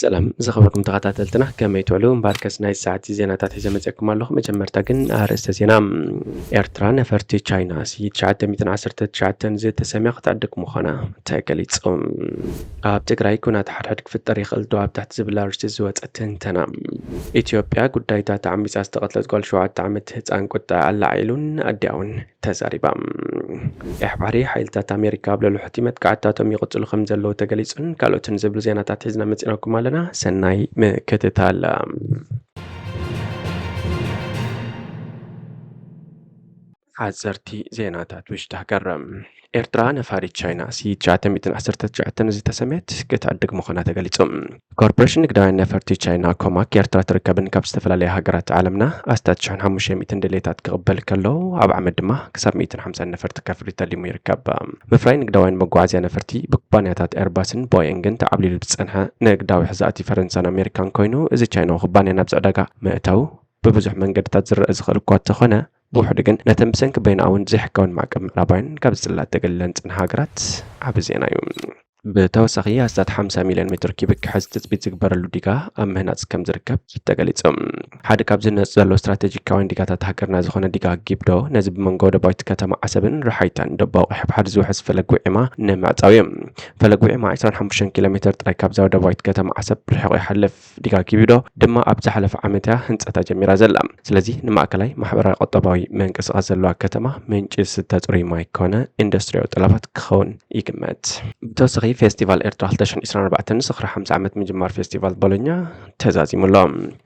ሰላም ዝኸበርኩም ተኸታተልትና፣ ከመይ ትውዕሉ? እምበኣርከስ ናይ ሰዓት ዜናታት ሒዘ መፅእኩም ኣለኹ። መጀመርታ ግን ኣርእስተ ዜና። ኤርትራ ነፈርቲ ቻይና ሲ ትሽዓተ ሚእትን ዓሰርተ ትሽዓተን ዝተሰምያ ክትዕድግ ምዃና ተገሊጹ። ኣብ ትግራይ ኩናት ሓድሕድ ክፍጠር ይኽእል ዶ? ኣብ ትሕቲ ዝብል ኣርእስቲ ዝወፀ ትንተና። ኢትዮጵያ ጉዳይታ ተዓሚፃ ዝተቐትለት ጓል ሸውዓተ ዓመት ህፃን ቁጣ ኣላዒሉን ኣዲኣ እውን ተዛሪባ። ቀይሕ ባሕሪ፣ ሓይልታት ኣሜሪካ ኣብ ልዕሊ ሑቲ መጥቃዕትታቶም ይቕጽሉ ከም ዘለዉ ተገሊጹን ካልኦትን ዝብሉ ዜናታት ሒዝና መጺናኩም ኣለና። ሰናይ ምክትታል። ሓጸርቲ ዜናታት ውሽጢ ሃገር። ኤርትራ ነፋሪት ቻይና ሲ ትሽዓተ ሚእትን ዓሰርተ ትሽዓተን ዝተሰምየት ክትዕድግ ምዃና ተገሊጹ። ኮርፖሬሽን ንግዳውያን ነፈርቲ ቻይና ኮማክ፣ ኤርትራ ትርከብን ካብ ዝተፈላለያ ሃገራት ዓለምና ኣስታት ሽሕን ሓሙሽተ ሚእትን ድሌታት ክቕበል ከሎ፣ ኣብ ዓመት ድማ ክሳብ ሚእትን ሓምሳን ነፈርቲ ከፍሪ ተሊሙ ይርከብ። ምፍራይ ንግዳውያን መጓዓዝያ ነፈርቲ ብኩባንያታት ኤርባስን ቦይንግን ተዓብሊሉ ዝጸንሐ ንግዳዊ ሕዛእቲ ፈረንሳን ኣሜሪካን ኮይኑ፣ እዚ ቻይናዊ ኩባንያ ናብዚ ዕዳጋ ምእታው ብብዙሕ መንገድታት ዝረአ ዝኽእል እኳ እንተኾነ፣ ብውሕዱ ግን ነተን ብሰንኪ በይናኣውን ዘይሕጋውን ማዕቀብ ምዕራባውያን ካብ ዝጽላ ተገሊለን ዝጸንሓ ሃገራት ዓቢ ዜና እዩ። ብተወሳኺ ኣስታት ሓምሳ ሚልዮን ሜትር ኪዩቢክ ክሕዝ ትጽቢት ዝግበረሉ ዲጋ ኣብ ምህናጽ ከም ዝርከብ ተገሊጹ። ሓደ ካብ ዝህነጽ ዘሎ ስትራቴጂካውያን ዲጋታት ሃገርና ዝኾነ ዲጋ ጊብዶ፣ ነዚ ብመንጎ ወደባዊት ከተማ ዓሰብን ረሓይታን ደቡባዊ ቀይሕ ባሕሪ ዝውሕዝ ፈለግ ውዒማ ንምዕጻው እዩ። ፈለግ ውዒማ ዕስራን ሓሙሽተን ኪሎ ሜትር ጥራይ ካብዛ ወደባዊት ከተማ ዓሰብ ርሒቑ ይሓልፍ። ዲጋ ጊብዶ ድማ ኣብ ዝሓለፈ ዓመት እያ ህንጸታ ጀሚራ ዘላ። ስለዚ ንማእከላይ ማሕበራዊ ቁጠባዊ ምንቅስቓስ ዘለዋ ከተማ ምንጪ ዝስተ ጽሩይ ማይ ኮነ ኢንዱስትሪያዊ ጠለባት ክኸውን ይግመት። ብተወሳኺ ፌስቲቫል ኤርትራ ክልተ ሽሕን ዕስራን ኣርባዕተን ዝኽሪ ሓምሳ ዓመት ምጅማር ፌስቲቫል ቦሎኛ ተዛዚሙ ኣሎ።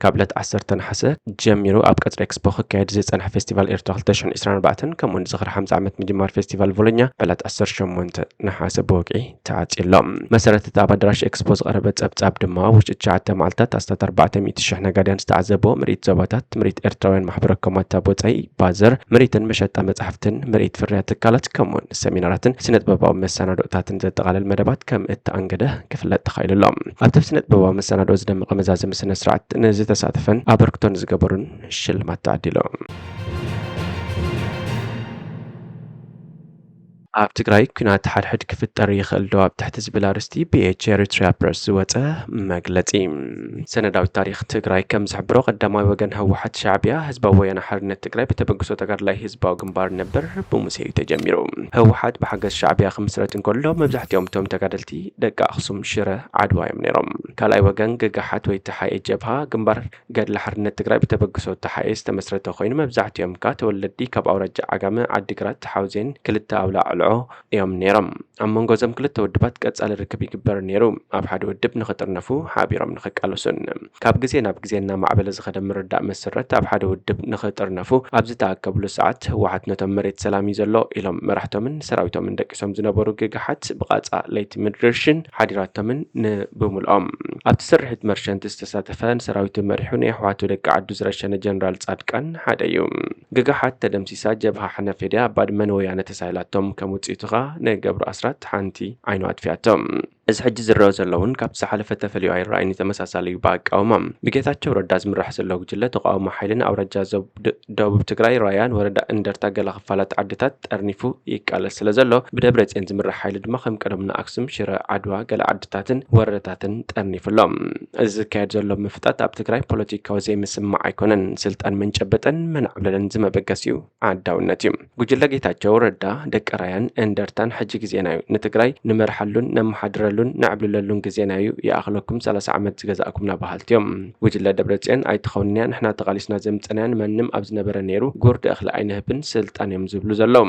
ካብ ዕለት ዓሰርተ ነሓሰ ጀሚሩ ኣብ ቀጽሪ ኤክስፖ ክካየድ ዝጸንሐ ፌስቲቫል ኤርትራ ክልተ ሽሕን ዕስራን ኣርባዕተን ከምኡውን ዝኽሪ ሓምሳ ዓመት ምጅማር ፌስቲቫል ቦሎኛ ዕለት ዓሰርተ ሸሞንተ ነሓሰ ብወግዒ ተዓጽዩ ኣሎ። መሰረት እቲ ኣብ ኣዳራሽ ኤክስፖ ዝቐረበ ጸብጻብ ድማ፣ ኣብ ውሽጢ ትሽዓተ መዓልታት ኣስታት ኣርባዕተ ሚእቲ ሽሕ ነጋድያን ዝተዓዘብዎ ምርኢት ዞባታት፣ ምርኢት ኤርትራውያን ማሕበረ ኮማታት፣ ወጻኢ ባዘር፣ ምርኢትን መሸጣ መጻሕፍትን፣ ምርኢት ፍርያት ትካላት፣ ከምኡውን ሰሚናራትን ስነ ጥበባዊ መሰናዶታትን ዘጠቓልል መደባት ከም እተኣንገደ ክፍለጥ ተኻኢሉ ኣሎ። ኣብቲ ስነ ጥበባዊ መሰናዶ ዝደመቐ መዛዘሚ ስነ ስርዓት ንዝተሳተፈን ኣበርክቶ ንዝገበሩን ሽልማት ተዓዲሉ። ኣብ ትግራይ ኲናት ሓድሕድ ክፍጠር ይኽእል ዶ ኣብ ትሕቲ ዝብል ኣርእስቲ ብኤች ኤሪትሪያ ፕረስ ዝወጸ መግለጺ። ሰነዳዊ ታሪኽ ትግራይ ከም ዝሕብሮ፣ ቀዳማይ ወገን ህወሓት፣ ሻዕቢያ፣ ህዝባዊ ወያነ ሓርነት ትግራይ ብተበግሶ ተጋድላይ ህዝባዊ ግንባር ነበር ብሙሴ እዩ ተጀሚሩ። ህወሓት ብሓገዝ ሻዕቢያ ክምስረት እንከሎ፣ መብዛሕትኦም እቶም ተጋደልቲ ደቂ ኣኽሱም፣ ሽረ፣ ዓድዋ እዮም ነይሮም። ካልኣይ ወገን ግግሓት ወይ ተሓኤ ጀብሃ፣ ግንባር ገድሊ ሓርነት ትግራይ ብተበግሶ ተሓኤ ዝተመስረተ ኮይኑ፣ መብዛሕትኦም ከኣ ተወለድቲ ካብ ኣውራጃ ዓጋመ፣ ዓዲግራት፣ ሓውዜን፣ ክልተ ኣውላዕልዖ እዮም ነይሮም። ኣብ መንጎ እዞም ክልተ ውድባት ቀጻሊ ርክብ ይግበር ነይሩ። ኣብ ሓደ ውድብ ንኽጥርነፉ ሓቢሮም ንኽቃለሱን። ካብ ግዜ ናብ ግዜ እናማዕበለ ዝኸደ ምርዳእ መሰረት፣ ኣብ ሓደ ውድብ ንኽጥርነፉ ኣብ ዝተኣከብሉ ሰዓት፣ ህወሓት ነቶም መሬት ሰላም እዩ ዘሎ ኢሎም መራሕቶምን ሰራዊቶምን ደቂሶም ዝነበሩ ግግሓት ብቓጻ ለይቲ ምድሪ ርሽን ሓዲራቶምን ን-፣ ብምልኦም ኣብቲ ስርሒት መርሸንቲ ዝተሳተፈ፣ ንሰራዊቱ መሪሑ ንየሕዋቱ ደቂ ዓዱ ዝረሸነ ጀነራል ጻድቃን ሓደ እዩ። ግግሓት ተደምሲሳ፣ ጀብሃ ሕነፌድያ ኣብ ባድመ ንወያነ ተሳሂላቶም፣ ከም ውጽኢቱ ኸኣ ንገብሩ ኣስራት ሓንቲ ዓይኑ ኣጥፊኣቶም። እዚ ሕጂ ዝረአ ዘሎ እውን ካብቲ ዝሓለፈ ተፈልዩ ኣይረኣይን እዩ፣ ተመሳሳሊ እዩ ብኣቃውማ። ብጌታቸው ረዳ ዝምራሕ ዘሎ ጉጅለ ተቃውሞ ሓይሊ ንኣውራጃ ዞብ-፣ ድ-፣ ደቡብ ትግራይ ራያን ወረዳ እንደርታ ገለ ክፋላት ዓድታት ጠርኒፉ ይቃለስ ስለ ዘሎ፣ ብደብረጽዮን ዝምራሕ ሓይሊ ድማ ከም ቀደሙ ንኣክሱም፣ ሽረ፣ ዓድዋ ገለ ዓድታትን ወረዳታትን ጠርኒፉ ኣሎ። እዚ ዝካየድ ዘሎ ምፍጣጥ ኣብ ትግራይ ፖለቲካዊ ዘይምስምማዕ ኣይኮነን። ስልጣን መን ጨበጠን መን ዓብለለን ዝመበገሲኡ ዓዳውነት እዩ። ጉጅለ ጌታቸው ረዳ፣ ደቂ ራያን እንደርታን ሕጂ ግዜና እዩ። ንትግራይ ንመርሓሉን ነመሓድረሉን ነዕብልለሉን ግዜና እዩ። ይኣኽለኩም ሰላሳ ዓመት ዝገዛእኩምና በሃልቲ እዮም። ጉጅለ ደብረጽዮን ኣይትኸውንንያ፣ ንሕና ተቓሊስና ዘምጸናያን መንም ኣብ ዝነበረ ነይሩ ጉርዲ እኽሊ ኣይንህብን ስልጣን እዮም ዝብሉ ዘለዉ።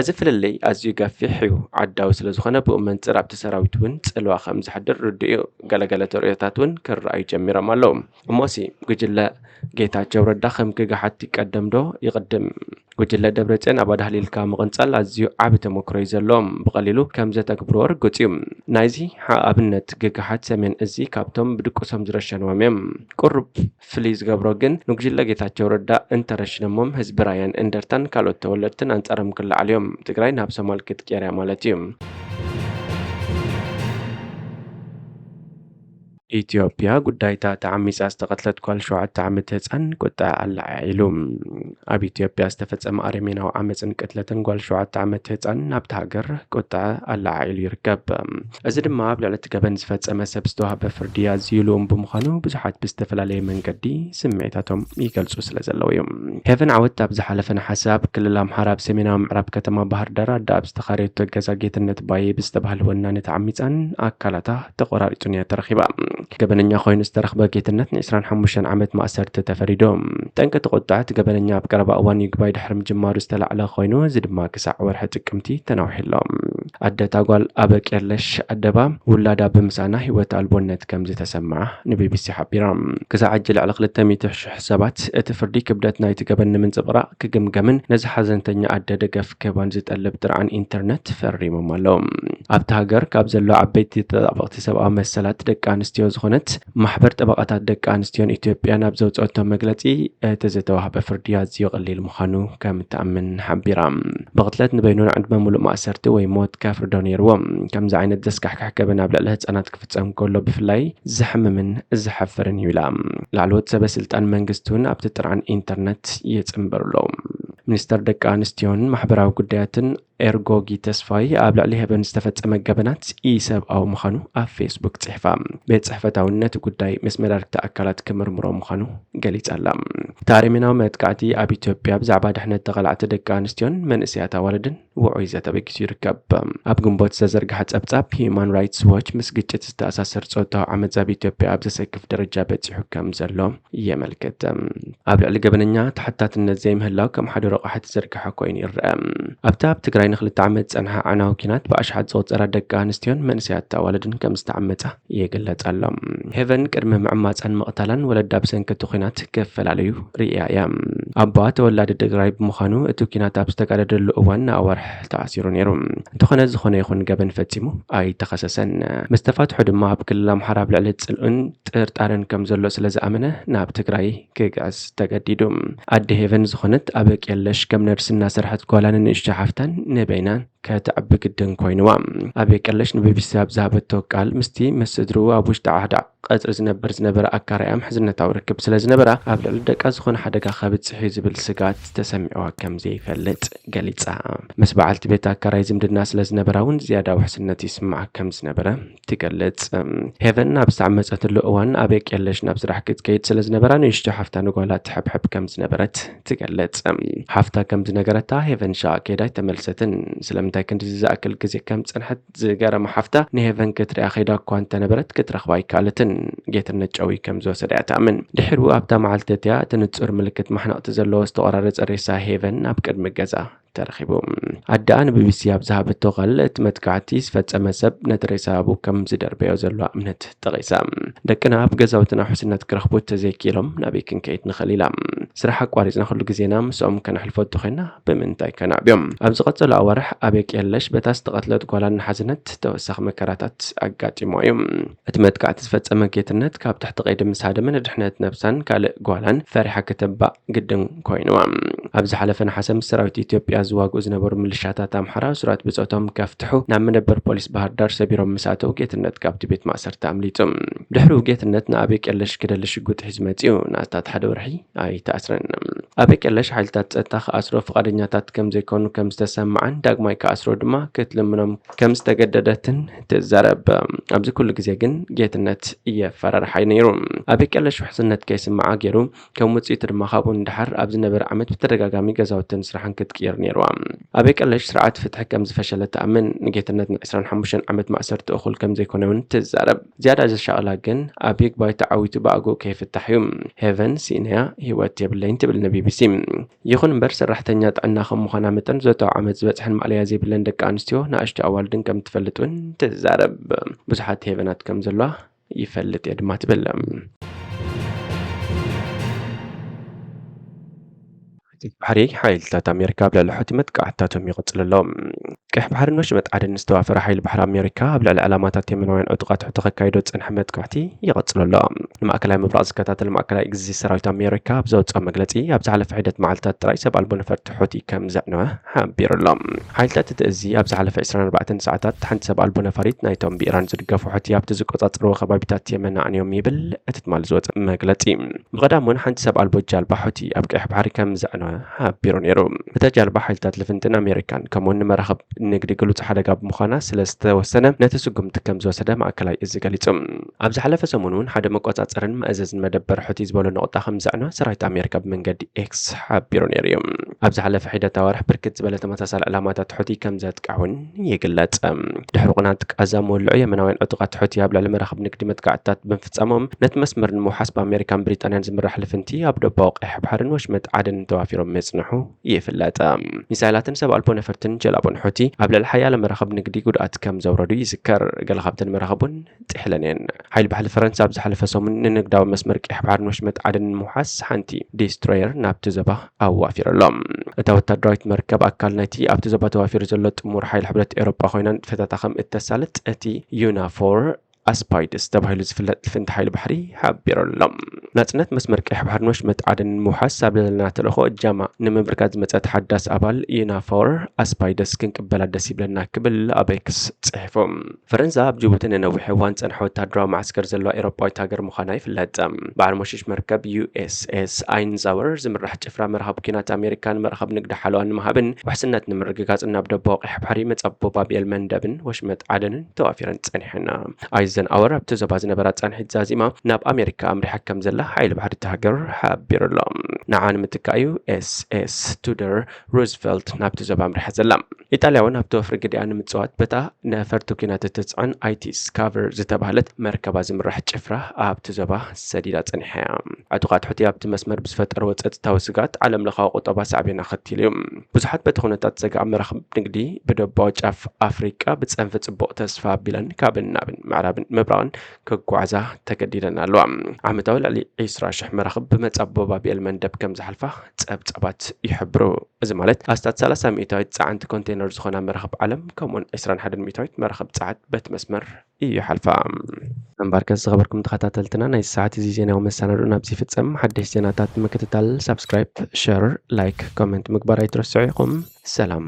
እዚ ፍልልይ ኣዝዩ ገፊሕ እዩ። ዓዳዊ ስለ ዝኾነ ብኡ መንጽር ኣብቲ ሰራዊት እውን ጽልዋ ከም ዘሕድር ርዱእ እዩ። ገለገለ ተርእዮታት እውን ክረኣዩ ጀሚሮም ኣለዉ። እሞሲ ጉጅለ ጌታቸው ረዳ ከም ግግሓት ይቀደም ዶ ይቕድም? ጉጅለ ደብረጽዮን ኣብ ኣዳህሊልካ ምቕንጻል ኣዝዩ ዓቢ ተመክሮ እዩ ዘለዎም። ብቐሊሉ ከም ዘተግብርዎ ርጉጽ እዩ። ናይዚ ሓ-፣ ኣብነት ግግሓት ሰሜን እዚ ካብቶም ብድቁሶም ዝረሸንዎም እዮም። ቁሩብ ፍልይ ዝገብሮ ግን ንጉጅለ ጌታቸው ረዳ እንተረሽነሞም ህዝቢ ራያን እንደርታን ካልኦት ተወለድትን ኣንጻሮም ክለዓሉ እዮም። ትግራይ ናብ ሶማል ክትቅየር እያ ማለት እዩ። ኢትዮጵያ፣ ጉዳይታ ተዓሚጻ ዝተቐትለት ጓል ሸውዓተ ዓመት ህጻን ቁጥዐ ኣለዓዒሉ። ኣብ ኢትዮጵያ ዝተፈጸመ ኣረሜናዊ ዓመጽን ቅትለትን ጓል ሸውዓተ ዓመት ህጻን ናብታ ሃገር ቁጥዐ ኣለዓዒሉ ይርከብ። እዚ ድማ ኣብ ልዕሊ እቲ ገበን ዝፈጸመ ሰብ ዝተዋህበ ፍርዲ ኣዝዩ ልኡም ብምዃኑ፣ ብዙሓት ብዝተፈላለየ መንገዲ ስምዒታቶም ይገልጹ ስለ ዘለዉ እዩ። ሄቨን ዓወት ኣብ ዝሓለፈ ነሓሰ ኣብ ክልል ኣምሓራ ኣብ ሰሜናዊ ምዕራብ ከተማ ባህር ዳር ኣደ ኣብ ዝተኻረየቶ ገዛ ጌትነት ባየ ብዝተባህለ ወናኒ ተዓሚጻን ኣካላታ ተቖራሪጹን እያ ተረኺባ። ገበነኛ ኮይኑ ዝተረኽበ ጌትነት ን ዕስራን ሓሙሽተን ዓመት ማእሰርቲ ተፈሪዱ። ጠንቂ እቲ ቁጥዐ እቲ ገበነኛ ኣብ ቀረባ እዋን ይግባይ ድሕሪ ምጅማሩ ዝተላዕለ ኮይኑ፣ እዚ ድማ ክሳዕ ወርሒ ጥቅምቲ ተናውሒ ኣሎ። ኣደ እታ ጓል ኣበቅ የለሽ ኣደባ ውላዳ ብምስኣና ህይወት ኣልቦነት ከም ዝተሰምዓ ንቢቢሲ ሓቢራ። ክሳዕ ሕጂ ልዕሊ ክልተ ሚእቲ ሽሕ ሰባት እቲ ፍርዲ ክብደት ናይቲ ገበን ንምንጽብራቕ ክግምገምን ነዚ ሓዘንተኛ ኣደ ደገፍ ክህባን ዝጠልብ ጥርዓን ኢንተርነት ፈሪሞም ኣለዉ። ኣብቲ ሃገር ካብ ዘለዉ ዓበይቲ ተጣበቕቲ ሰብኣዊ መሰላት ደቂ ኣንስትዮ ዝኾነት ማሕበር ጠበቓታት ደቂ ኣንስትዮን ኢትዮጵያን ኣብ ዘውፅኦቶ መግለፂ፣ እቲ ዝተዋህበ ፍርዲ ኣዝዩ ቀሊል ምዃኑ ከም እትኣምን ሓቢራ። ብቕትለት ንበይኑ ንዕድመ ሙሉእ ማእሰርቲ ወይ ሞት ከፍርዶ ነይርዎ። ከምዚ ዓይነት ዘስካሕክሕ ገበን ኣብ ልዕሊ ህፃናት ክፍፀም ከሎ ብፍላይ ዘሕምምን ዘሕፍርን እዩ ኢላ። ላዕለዎት ሰበ ስልጣን መንግስቲ እውን ኣብቲ ጥርዓን ኢንተርነት ይጽንበሩ ኣለዉ። ሚኒስተር ደቂ ኣንስትዮን ማሕበራዊ ጉዳያትን ኤርጎጊ ተስፋይ ኣብ ልዕሊ ሄቨን ዝተፈጸመ ገበናት ኢሰብኣዊ ምዃኑ ኣብ ፌስቡክ ጽሒፋ። ቤት ጽሕፈታ እውን ነቲ ጉዳይ ምስ መዳርግቲ ኣካላት ክምርምሮ ምዃኑ ገሊጻ ኣላ። እቲ ኣረሜናዊ መጥቃዕቲ ኣብ ኢትዮጵያ ብዛዕባ ድሕነት ተቓላዕቲ ደቂ ኣንስትዮን መንእሰያት ኣዋልድን ውዑይ ዘተ በጊሱ ይርከብ። ኣብ ግንቦት ዝተዘርግሐ ጸብጻብ፣ ሂዩማን ራይትስ ዎች ምስ ግጭት ዝተኣሳሰር ጾታዊ ዓመጽ ኣብ ኢትዮጵያ ኣብ ዘሰክፍ ደረጃ በጺሑ ከም ዘሎ የመልክት። ኣብ ልዕሊ ገበነኛ ተሓታትነት ዘይምህላው ከም ሓደ ረቋሒ ተዘርግሐ ኮይኑ ይረአ። ኣብቲ ኣብ ትግራይ ንክልተ ዓመት ዝጸንሐ ኣዕናዊ ኲናት ብኣሽሓት ዝቑጸራ ደቂ ኣንስትዮን መንእሰያት ኣዋልድን ከም ዝተዓመጻ ይግለጽ ኣሎ። ሄቨን ቅድሚ ምዕማጻን ምቕታላን ወለዳ ብሰንኪ እቲ ኲናት ክፈላለዩ ርእያ እያ። ኣቦኣ ተወላዲ ትግራይ ብምዃኑ እቲ ኲናት ኣብ ዝተጋደደሉ እዋን ንኣዋርሕ ተኣሲሩ ነይሩ። እንተኾነ ዝኾነ ይኹን ገበን ፈጺሙ ኣይተኸሰሰን። ምስ ተፋትሑ ድማ ኣብ ክልል ኣምሓራ ኣብ ልዕሊ ጽልእን ጥርጣረን ከም ዘሎ ስለ ዝኣመነ ናብ ትግራይ ክግዕዝ ተገዲዱ። ኣደ ሄቨን ዝኾነት ኣበቅ የለሽ ከም ነርስ እናሰርሐት ጓላ ንንእሽቶ ሓፍታን ንበይናን ከተዕቢ ግድን ኮይንዋ። ኣበቅ የለሽ ንቢቢሲ ኣብ ዝሃበቶ ቃል፣ ምስቲ ምስ ስድርኡ ኣብ ውሽጢ ዓዳ ቀጽሪ ዝነብር ዝነበረ ኣካራያ ምሕዝነታዊ ርክብ ስለ ዝነበራ፣ ኣብ ልዕሊ ደቃ ዝኾነ ሓደጋ ከብጽሕ እዩ ዝብል ስግኣት ተሰሚዕዋ ከም ዘይፈልጥ ገሊጻ። ምስ በዓልቲ ቤት ኣካራይ ዝምድና ስለ ዝነበራ እውን ዝያዳ ውሕስነት ይስምዓ ከም ዝነበረ ትገልጽ። ሄቨን ኣብ ዝተዓመጸትሉ እዋን ኣበቅ የለሽ ናብ ስራሕ ክትከይድ ስለ ዝነበራ፣ ንእሽቶ ሓፍታ ንጓላ ትሕብሕብ ከም ዝነበረት ትገልጽ። ሓፍታ ከም ዝነገረታ፣ ሄቨን ሸቓ ከይዳ ኣይተመልሰትን። ስለምንታይ ክንድዚ ዝኣክል ግዜ ከም ዝጸንሐት ዝገረማ ሓፍታ፣ ንሄቨን ክትሪኣ ከይዳ እኳ እንተነበረት ክትረኽባ ኣይከኣለትን። ጌትነት ጨዊ ከም ዝወሰዳ እያ ትኣምን። ድሒሩ ኣብታ መዓልቲ እቲኣ፣ እቲ ንጹር ምልክት ማሕነቕቲ ዘለዎ ዝተቖራረጸ ሬሳ ሄቨን ኣብ ቅድሚ ገዛ ተረኺቡ። ኣደኣ ንቢቢሲ ኣብ ዝሃበቶ ቃል፣ እቲ መጥቃዕቲ ዝፈጸመ ሰብ ነቲ ሬሳ ኣብኡ ከም ዝደርበዮ ዘለዋ እምነት ጠቒሳ። ደቅና ኣብ ገዛውትና ውሕስነት ክረኽቡ እንተዘይክኢሎም ናበይ ክንከይድ ንኽእል? ኢላ። ስራሕ ኣቋሪጽና ኩሉ ግዜና ምስኦም ከነሕልፎ እንተኾይንና ብምንታይ ከነዕብዮም? ኣብ ዝቐጸሉ ኣዋርሕ ኣቤቅ የለሽ በታ ዝተቐትለት ጓላ እናሓዘነት ተወሳኺ መከራታት ኣጋጢሞ እዩ። እቲ መጥቃዕቲ ዝፈጸመ ጌትነት ካብ ትሕቲ ቀይዲ ምስ ሃደመ ንድሕነት ነብሳን ካልእ ጓላን ፈሪሓ ከተባእ ግድን ኮይንዋ። ኣብ ዝሓለፈ ነሓሰ ምስ ሰራዊት ኢትዮጵያ ዝዋግኡ ዝነበሩ ምልሻታት ኣምሓራ እሱራት ብጾቶም ከፍትሑ ናብ መደበር ፖሊስ ባህር ዳር ሰቢሮም ምስ ኣተው ጌትነት ካብቲ ቤት ማእሰርቲ ኣምሊጡ። ድሕሪኡ ጌትነት ንኣቤቅ የለሽ ክደሊ ሽጉጥ ሒዙ መጺኡ። ንኣስታት ሓደ ወርሒ ኣይተኣስረን። ኣቤቅ የለሽ ሓይልታት ጸጥታ ክኣስሮ ፍቓደኛታት ከም ዘይኮኑ ከም ዝተሰምዓን ዳግማይ ክኣስሮ ድማ ክትልምኖም ከም ዝተገደደትን ትዛረብ። ኣብዚ ኩሉ ግዜ ግን ጌትነት የፈራርሓ ነይሩ። ኣቤቅ የለሽ ውሕስነት ከይስምዓ ገይሩ ከም ውጽኢቱ ድማ ካብኡ ንደሓር ኣብ ዝነበረ ዓመት ብተደጋጋሚ ገዛውትን ስራሕን ክትቅይር ነይርዋ። ኣቤቅ የለሽ ስርዓት ፍትሒ ከም ዝፈሸለ ትኣምን። ንጌትነት ን ዕስራን ሓሙሽተን ዓመት ማእሰርቲ እኹል ከም ዘይኮነ እውን ትዛረብ። ዝያዳ ዘሻቕላ ግን ኣብ ይግባይ ተዓዊቱ ብኣግኡ ከይፍታሕ እዩ። ሄቨን ስኢነያ ህይወት የብለይን ትብል ንቢቢሲ። ይኹን እምበር ሰራሕተኛ ጥዕና ከም ምዃና መጠን ዞታዊ ዓመት ዝበጽሐን ማእለያ ዘይብለን ደቂ ኣንስትዮ ንኣሽቱ ኣዋልድን ከም ትፈልጥ እውን ትዛረብ። ብዙሓት ሄቨናት ከም ዘለዋ ይፈልጥ እየ ድማ ትብል። ባሕሪ ሓይልታት ኣሜሪካ ኣብ ልዕሊ ሑቲ መጥቃዕትታቶም ይቕጽሉ ኣለዉ። ቀይሕ ባሕርን ወሽመጥ ዓደንን ዝተዋፈረ ሓይሊ ባሕሪ ኣሜሪካ ኣብ ልዕሊ ዕላማታት የመናውያን ዕጡቓት ሑቲ ከካይዶ ዝጸንሐ መጥቃዕቲ ይቐጽሎ ኣሎ። ንማእከላይ ምብራቕ ዝከታተል ማእከላይ ግዚ ሰራዊት ኣሜሪካ ኣብ ዘውፅኦ መግለፂ፣ ኣብ ዝሓለፈ ሒደት መዓልታት ጥራይ ሰብ ኣልቦ ነፈርቲ ሑቲ ከም ዘዕነወ ሓቢሩ ኣሎ። ሓይልታት እቲ እዚ ኣብ ዝሓለፈ ዕስራን ኣርባዕተን ሰዓታት ሓንቲ ሰብ ኣልቦ ነፋሪት ናይቶም ብኢራን ዝድገፉ ሑቲ ኣብቲ ዝቆጻጸርዎ ከባቢታት የመን ኣዕንዮም ይብል እቲ ትማሊ ዝወፀ መግለፂ። ብቐዳም እውን ሓንቲ ሰብ ኣልቦ ጃልባ ሑቲ ኣብ ቀይሕ ባሕሪ ከም ዘዕነወ ሓቢሩ ነይሩ። እታ ጃልባ ሓይልታት ልፍንትን ኣሜሪካን ከምኡውን ንመራኸብ ንግዲ ግሉጽ ሓደጋ ብምዃና ስለ ዝተወሰነ ነቲ ስጉምቲ ከም ዝወሰደ ማእከላይ እዚ ገሊጹ። ኣብ ዝሓለፈ ሰሙን እውን ሓደ መቆጻጸርን መእዘዝን መደበር ሑቲ ዝበሎ ነቑጣ ከም ዘዕነወ ሰራዊት ኣሜሪካ ብመንገዲ ኤክስ ሓቢሩ ነይሩ እዩ። ኣብ ዝሓለፈ ሒደት ኣዋርሕ ብርክት ዝበለ ተመሳሳሊ ዕላማታት ሑቲ ከም ዘጥቅዕ እውን ይግለጽ። ድሕሪ ቁናት ቃዛ መወልዑ የመናውያን ዕጡቓት ሑቲ ኣብ ልዕሊ መራኽብ ንግዲ መጥቃዕትታት ብምፍጻሞም ነቲ መስመር ንምውሓስ ብኣሜሪካን ብሪጣንያን ዝምራሕ ልፍንቲ ኣብ ደቡባዊ ቀይሕ ባሕርን ወሽመጥ ዓደንን ተዋፊሮም ምጽንሑ ይፍለጥ። ሚሳይላትን ሰብ ኣልቦ ነፈርትን ጀላቡን ሑቲ ኣብ ልዕሊ ሓያለ መራኽብ ንግዲ ጉድኣት ከም ዘውረዱ ይዝከር። ገለ ካብተን መራኽብ እውን ጥሒለን እየን። ሓይሊ ባሕሪ ፈረንሳ ኣብ ዝሓለፈ ሰሙን ንንግዳዊ መስመር ቀይሕ ባሕርን ወሽመጥ ዓደንን ንምውሓስ ሓንቲ ዲስትሮየር ናብቲ ዞባ ኣዋፊሩ ኣሎ። እታ ወታደራዊት መርከብ ኣካል ናይቲ ኣብቲ ዞባ ተዋፊሩ ዘሎ ጥሙር ሓይሊ ሕብረት ኤውሮጳ ኮይና ንጥፈታታ ከም እተሳልጥ እቲ ዩናፎር ኣስፓይደስ ተባሂሉ ዝፍለጥ ልፍንቲ ሓይሊ ባሕሪ ሓቢሩ ኣሎ። ናጽነት መስመር ቀይሕ ባሕርን ወሽመጥ ዓደንን ንምውሓስ ኣብ ዘለና ተልእኾ እጃማ ንምብርካት ዝመጸት ሓዳስ ኣባል ዩናፎር ኣስፓይደስ ክንቅበላ ደስ ይብለና ክብል ኣብ ኤክስ ጽሒፉ። ፈረንሳ ኣብ ጅቡቲ ንነዊሕ እዋን ጸንሐ ወታደራዊ መዓስከር ዘለዋ ኤውሮጳዊት ሃገር ምዃና ይፍለጥ። በዓል ሞሽሽ መርከብ ዩ ኤስ ኤስ ኣይንዛወር ዝምራሕ ጭፍራ መርሃብ ኲናት ኣሜሪካ ንመርሃብ ንግዲ ሓለዋ ንምሃብን ውሕስነት ንምርግጋጽን ናብ ደቡባዊ ቀይሕ ባሕሪ መጻብቦ ባብ ኤል መንደብን ወሽመጥ ዓደንን ተዋፊረን ጸኒሐን። ኣይዘንኣወር ኣብቲ ዞባ ዝነበራ ጻንሒት ዛዚማ ናብ ኣሜሪካ ኣምሪሓ ከም ዘላ ሓይሊ ባሕሪ እታ ሃገር ሓቢሩ ኣሎ። ንዓ ንምትካእ እዩ ኤስ ኤስ ቱደር ሩዝቨልት ናብቲ ዞባ ኣምሪሓ ዘላ። ኢጣልያ እውን ኣብቲ ወፍሪ ግዲኣ ንምጽዋት በታ ነፈርቲ ኲናት እትጽዕን ኣይቲስ ካቨር ዝተባህለት መርከባ ዝምራሕ ጭፍራ ኣብቲ ዞባ ሰዲዳ ጸኒሓ እያ። ዕጡቓት ሑቲ ኣብቲ መስመር ብዝፈጠርዎ ጸጥታዊ ስግኣት ዓለም ለኻዊ ቁጠባ ሳዕቤን ኣኸቲሉ እዩ። ብዙሓት በቲ ኩነታት ዘጋእ መራኽብ ንግዲ ብደቡባዊ ጫፍ ኣፍሪቃ ብጸንፊ ጽቡቕ ተስፋ ኣቢለን ካብን ናብን ምዕራብን ምብራቕን ክጓዓዛ ተገዲደን ኣለዋ። ዓመታዊ ልዕሊ ዕስራ ሽሕ መራኽብ ብመጻብቦ ባብ ኤል መንደብ ከም ዝሓልፋ ጸብጻባት ይሕብሩ። እዚ ማለት ኣስታት ሰላሳ ሚእታዊት ጸዓንቲ ኮንቴነር ዝኾና መራኽብ ዓለም ከምኡውን ዕስራን ሓደን ሚእታዊት መራኽብ ጸዓት በቲ መስመር ይሓልፋ። እምበርከስ ዝኸበርኩም ተኸታተልትና፣ ናይ ሰዓት እዚ ዜናዊ መሰናድኦ ናብዚ ይፍጸም። ሓደሽ ዜናታት ንምክትታል ሳብስክራይብ፣ ሸር፣ ላይክ፣ ኮመንት ምግባር ኣይትረስዑ ኢኹም። ሰላም።